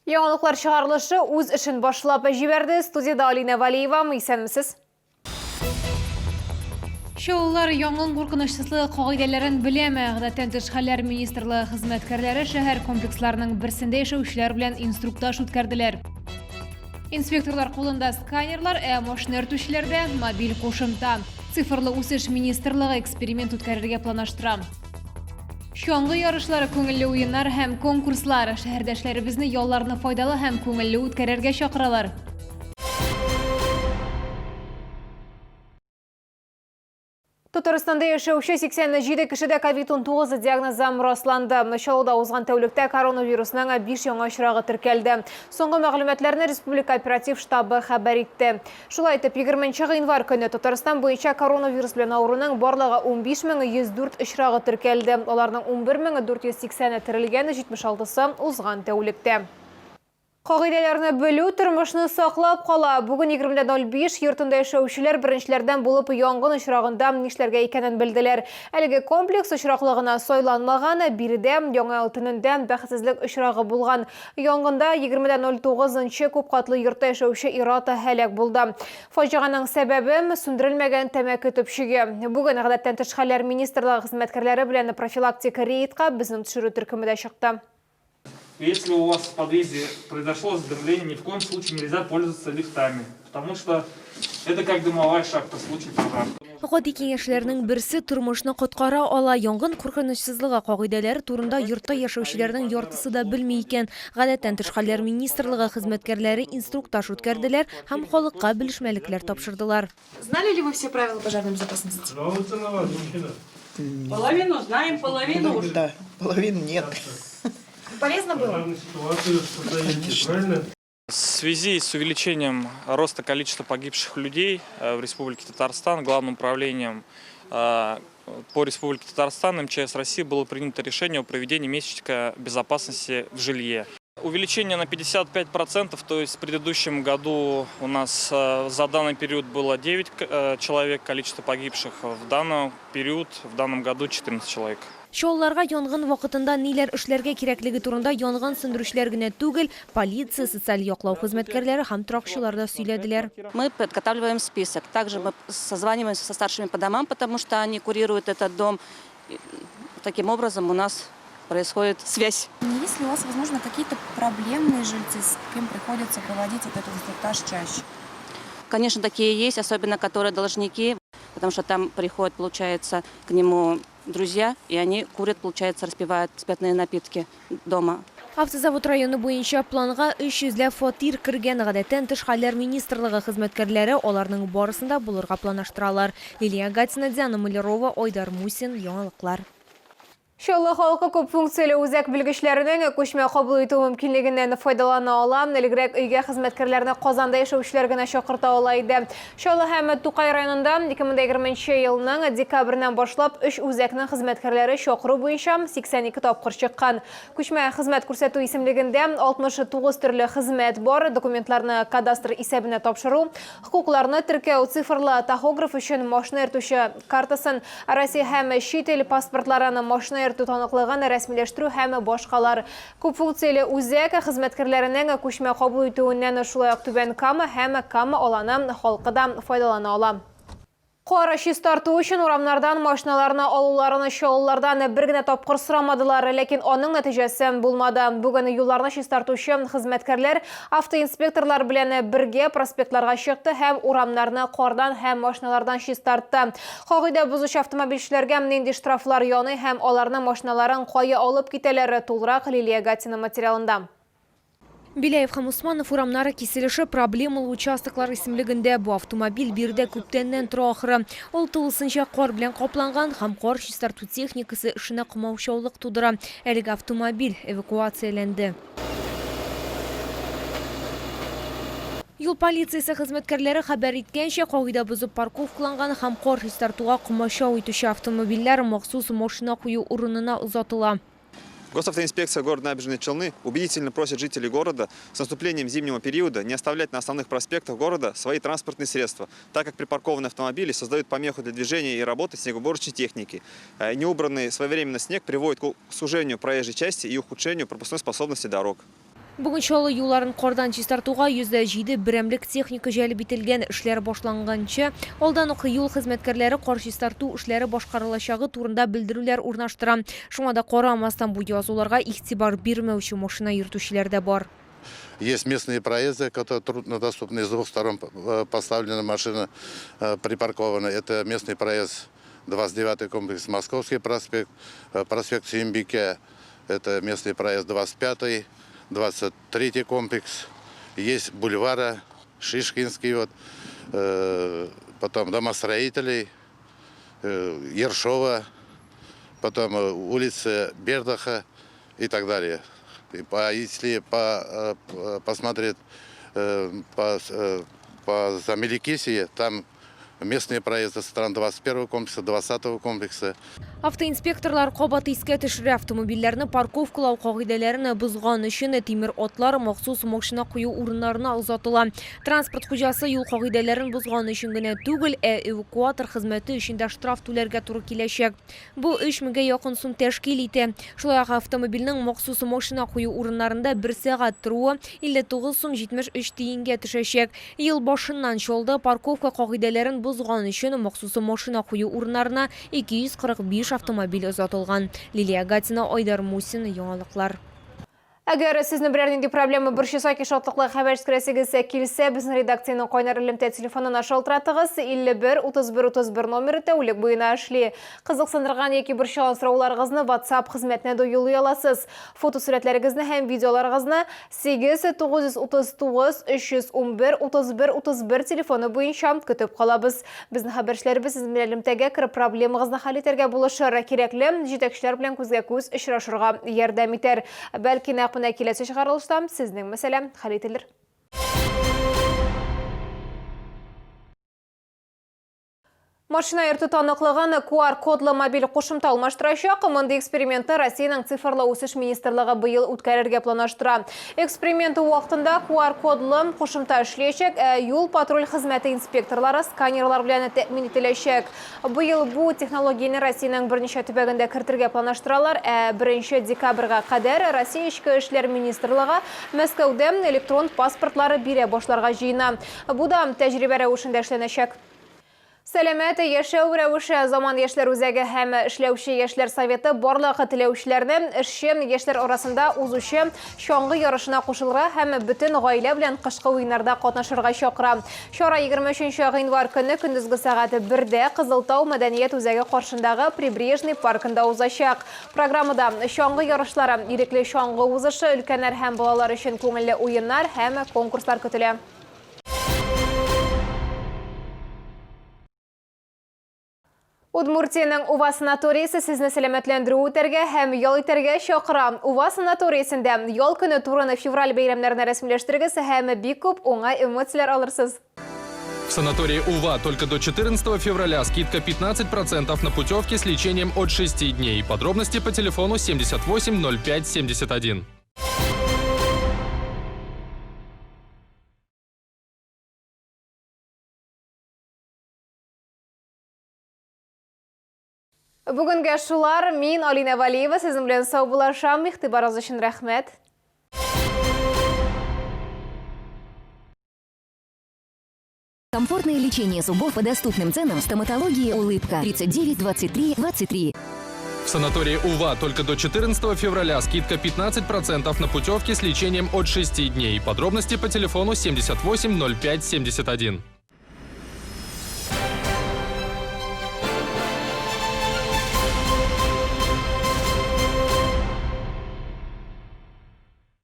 Яңалыклар чыгарылышы үз эшен башлап җибәрде. Студиядә Алинә Валиева. Исәнмесез. Чаллылар янгын куркынычсызлыгы кагыйдәләрен беләме? Гадәттән тыш хәлләр министрлыгы хезмәткәрләре шәһәр комплексларының берсендә яшәүчеләр белән инструктаж үткәрделәр. Инспекторлар кулында сканерлар, ә машина йөртүчеләрдә мобиль кушымта. Цифрлы үсеш министрлыгы эксперимент үткәрергә планлаштыра. Чаңгы ярышлары, күңелле уеннар һәм конкурслар. Шәһәрдәшләребезне ялларны файдалы һәм күңелле үткәрергә чакыралар. Татарстанда яшәүче 87 кешедә COVID-19 диагнозы расланды. Чаллыда узган тәүлектә коронавирусның 5 яңа очрагы теркәлде. Соңгы мәгълүматларны Республика оператив штабы хәбәр итте. Шулай итеп, 20 гыйнвар көне Татарстан буенча коронавирус белән авыруның барлыгы 15104 очрагы теркәлде. Аларның 11480-е терелгән, 76-сы узган тәүлектә. Кагыйдәләрне белү тормышны саклап кала. Бүген 20:05 йортында яшәүчеләр беренчеләрдән булып янгын очрагында нишләргә икәнен белделәр. Әлеге комплекс очраклы гына сайланмаган, биредә Яңа ел төнендә бәхетсезлек очрагы булган. Янгында 20:09 нчы күпкатлы йортта яшәүче ир-ат һәлак булды. Фаҗиганең сәбәбе, сүндерелмәгән тәмәке төпчеге. Бүген Гадәттән тыш хәлләр министрлыгы хезмәткәрләре белән профилактик рейдка безнең төшерү төркеме дә чыкты. Если у вас в подъезде произошло задымление, ни в коем случае нельзя пользоваться лифтами, потому что это как дымовая шахта в случае пожара. Гади киңәшләрнең берсе тормышны коткара ала. Янгын куркынычсызлыгы кагыйдәләре турында йортта яшәүчеләрнең яртысы да белми икән. Гадәттән тыш хәлләр министрлыгы хезмәткәрләре инструктаж үткәрделәр һәм халыкка белешмәлекләр тапшырдылар. Знали ли вы все правила пожарной безопасности? Половину знаем, половину уже. Да, половину нет. Полезно было? Конечно. В связи с увеличением роста количества погибших людей в Республике Татарстан, Главным управлением по Республике Татарстан МЧС России было принято решение о проведении месячника безопасности в жилье. Увеличение на 55%, то есть в предыдущем году у нас за данный период было 9 человек количество погибших, в данный период, в данном году 14 человек. Чаллыларга янгын вакытында ниләр эшләргә кирәклеге турында янгын сүндерүчеләр генә түгел, полиция, социаль яклау хезмәткәрләре һәм торакчылар да сөйләделәр. Мы подготавливаем список. Также мы созваниваемся со старшими по домам, потому что они курируют этот дом. И таким образом у нас происходит связь. Есть ли у вас, возможно, какие-то проблемные жильцы, с кем приходится проводить этот инструктаж чаще? Конечно, такие есть, особенно которые должники, потому что там приходят, получается, к нему друзья, и они курят, получается, распивают спиртные напитки дома. Автозавод районы буенча планга 300 ләп фатир кергән. Гадәттән тыш хәлләр министрлыгы хезмәткәрләре аларның барысында булырга планлаштыралар. Лилия Гатина, Диана Малярова, Айдар Мусин, Яңалыклар. Чаллы халкы күп функцияле үзәк белгечләренең күчмә кабул итү мөмкинлегеннән файдалана ала. Элегрәк өйгә хезмәткәрләрне Казанда яшәүчеләр генә чакырта ала иде. Чаллы һәм Тукай районында 2020 елның декабреннән башлап өч үзәкнең хезмәткәрләре чакыру буенча 82 тапкыр чыккан. Күчмә хезмәт күрсәтү исемлегендә 69 төрле хезмәт бар, документларны кадастр исәбенә тапшыру, хокукларны теркәү, цифрлы тахограф өчен машина йөртүче картасын, Россия һәм чит ил паспортларын, машина йөртү таныклыгын рәсмиләштерү һәм башкалар. Күпфункцияле үзәк хезмәткәрләренең күчмә кабул итүеннән шулай ук Түбән Кама һәм Кама Аланы халкы да файдалана ала. Кар чистарту өчен урамнардан машиналарны алуларын чаллылардан бер генә тапкыр сорамадылар, ләкин аның нәтиҗәсе булмады. Бүген юлларны чистартучы хезмәткәрләр автоинспекторлар белән бергә проспектларга чыкты һәм урамнарны кардан һәм машиналардан чистартты. Кагыйдә бозучы автомобильчеләргә нинди штрафлар яный һәм аларның машиналарын кая алып китәләр, тулырак Лилия Гатина материалында. Беляев һәм Усманов урамнары киселеше проблемалы участоклар исемлегендә. Бу автомобиль биредә күптәннән тора ахры. Ул тулысынча кар белән капланган һәм кар чистарту техникасы эшенә комаучаулык тудыра. Әлеге автомобиль эвакуацияләнде. Юл полициясе хезмәткәрләре хәбәр иткәнчә, кагыйдә бозып парковкаланган һәм кар чистартуга комачау итүче автомобильләр махсус машина кую урынына озатыла. Госавтоинспекция города Набережные Челны убедительно просит жителей города с наступлением зимнего периода не оставлять на основных проспектах города свои транспортные средства, так как припаркованные автомобили создают помеху для движения и работы снегоуборочной техники. Неубранный своевременно снег приводит к сужению проезжей части и ухудшению пропускной способности дорог. Бүген Чаллы юлларын кардан чистартуга 107 берәмлек техника җәлеп ителгән. Эшләр башланганчы алдан ук юл хезмәткәрләре кар чистарту эшләре башкарылачагы турында белдерүләр урнаштыра. Шуңа да карамастан, бу язуларга игътибар бирмәүче машина йөртүчеләр дә бар. Есть местные проезды, которые труднодоступны, с двух сторон поставлена машина, припаркована. Это местный проезд 29-й комплекс, Московский проспект, проспект Сююмбике, это местный проезд 25-й, 23-й комплекс. Есть бульвара Шишкинский, вот, потом домостроителей, Ершова, потом улица Бердаха и так далее. И если посмотреть по Мелекесье, там местные проезды со стороны 21 комплекса, 20 комплекса. Автоинспекторлар кабат искә төшерә: автомобильләрне парковкалау кагыйдәләрен бозган өчен тимер атлар махсус машина кую урыннарына озатыла. Транспорт хуҗасы юл кагыйдәләрен бозган өчен генә түгел, ә эвакуатор хезмәте өчен дә штраф түләргә туры киләчәк. Бу 3 меңгә якын сум тәшкил итә. Шулай ук автомобильнең махсус машина кую урыннарында бер сәгать торуы 59 сум 73 тиенгә төшәчәк. Ел башыннан Чаллыда парковка кагыйдәләрен бозган өчен махсус машина кую урыннарына 245 автомобиль озатылган. Лилия Гатина, Айдар Мусин, Яңалыклар. Әгәр сезне берәр нинди проблема борчыса, яки шатлыклы хәбәр җиткерәсегез килсә, безнең редакциянең кайнар элемтә телефонына шалтыратыгыз. 51 31 31 номеры тәүлек буена эшли. Кызыксындырган яки борчыган сорауларыгызны WhatsApp хезмәтенә дә юллый аласыз. Фотосурәтләрегезне һәм видеоларыгызны 8 939 311 31 31 телефоны буенча көтеп калабыз. Безнең хәбәрчеләребез сезнең белән элемтәгә кереп проблемагызны хәл итәргә булышыр, кирәкле җитәкчеләр белән күзгә-күз очрашырга ярдәм итәр. Бәлки нәкъ менә киләсе чыгарылышта сезнең мәсьәлә хәл ителер. Машина йөртү таныклыгын QR-кодлы мобиль кушымта алмаштырачак. Мондый экспериментны Россиянең цифрлы үсеш министрлыгы быел үткәрергә планлаштыра. Эксперимент вакытында QR-кодлы кушымта эшләячәк, ә юл-патруль хезмәте инспекторлары сканерлар белән тәэмин ителәчәк. Быел бу технологияне Россиянең берничә төбәгендә кертергә планлаштыралар, ә 1 декабрьгә кадәр Россия Эчке эшләр министрлыгы Мәскәүдә электрон паспортлары бирә башларга җыена. Бу да тәҗрибә рәвешендә эшләнәчәк. Сәламәт яшәү рәвеше Заман яшьләр үзәге һәм эшләүче яшьләр советы барлык теләүчеләрне эшче яшьләр арасында узучы чаңгы ярышына кушылырга һәм бөтен гаилә белән кышкы уеннарда катнашырга чакыра. Чара 23 гыйнвар көнне көндезге сәгать 1дә Кызыл Тау мәдәният үзәге каршындагы Прибрежный паркында узачак. Программада чаңгы ярышлары, ирекле чаңгы узышы, өлкәннәр һәм балалар өчен күңелле уеннар һәм конкурслар көтелә. Удмуртиянең Ува санаториясе сезне сәламәтләндерү үтәргә һәм ял итәргә чакыра. Ува санаториясендә ял көне турыны февраль бәйрәмнәренә рәсмиләштерегез һәм бик күп уңай эмоцияләр алырсыз. В санатории УВА только до 14 февраля скидка 15% на путевки с лечением от 6 дней. Подробности по телефону 78 05 71. Бүгенгә шулар. Мин Алина Валиева сезнең белән саубуллашам. Игътибарыгыз өчен рәхмәт. Комфортное лечение зубов по доступным ценам в стоматологии «Улыбка» 39 23 23. В санатории УВА только до 14 февраля скидка 15% на путевки с лечением от 6 дней. Подробности по телефону 78 05 71.